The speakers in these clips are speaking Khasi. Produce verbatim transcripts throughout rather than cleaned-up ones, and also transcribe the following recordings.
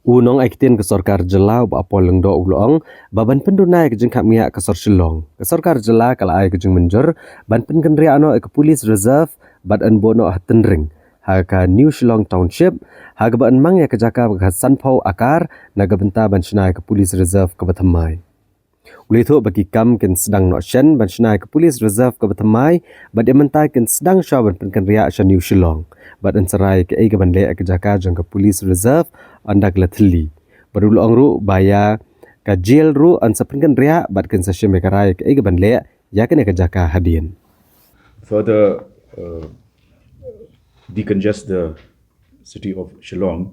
U nongai ktien ka sorkar jylla u Bah Paul Lyngdoh u la ong ba ban pynduna ïa ka jingkhapngiah ka sor Shillong, ka sorkar jylla ka la ai ka jingmynjur ban pynkynriah noh ïa ka Police Reserve bad yn buh noh ha Tynring, ha ka New Shillong Township, ha kaba yn mang ïa ka jaka ba ka sanphew akar na ka bynta ban shna ïa ka Police Reserve kaba thymmai. U la ïathuh ba ki kam kin sdang noh shen ban shna ïa ka Police Reserve kaba thymmai, bad ïa mynta kin sdang shuwa ban pynkynriah sha New Shillong, bad yn sa rai kaei kaban leh ïa ka jaka jong ka Police Reserve ynda ka la thylli. Bad u la ong ruh ba ïa ka jail ruh yn sa pynkynriah bad kin sa shim ïa ka rai kaei kaban leh ïa kane ka jaka hadien. Further, uh, decongest the city of Shillong,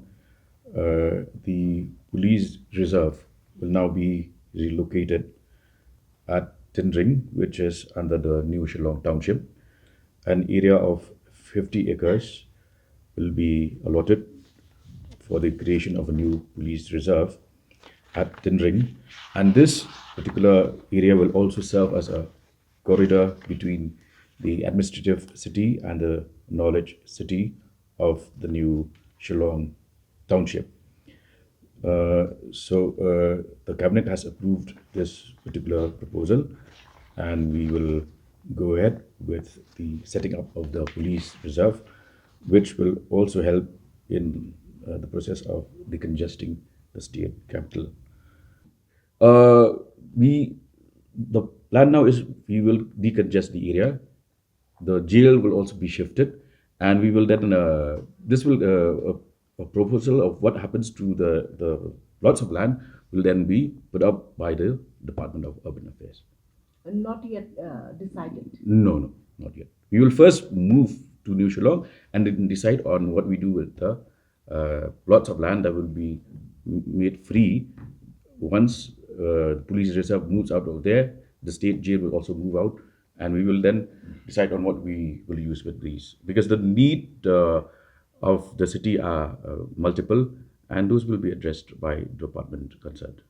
uh, the police reserve will now be relocated at Tynring, which is under the New Shillong Township. An area of fifty acres will be allotted for the creation of a new police reserve at Tynring. And this particular area will also serve as a corridor between the administrative city and the knowledge city of the New Shillong Township. Uh, so, uh, the cabinet has approved this particular proposal, and we will go ahead with the setting up of the police reserve, which will also help in, uh, the process of decongesting the state capital. Uh, we, the plan now is we will decongest the area. The jail will also be shifted, and we will then, uh, this will, uh, a, a proposal of what happens to the, the plots of land will then be put up by the Department of Urban Affairs. Not yet, uh, decided? No, no, not yet. We will first move to New Shillong and then decide on what we do with the, uh, plots of land that will be m-, made free. Once, uh, the police reserve moves out of there, the state jail will also move out, and we will then decide on what we will use with these. Because the need, uh, of the city are, uh, multiple, and those will be addressed by department concerned.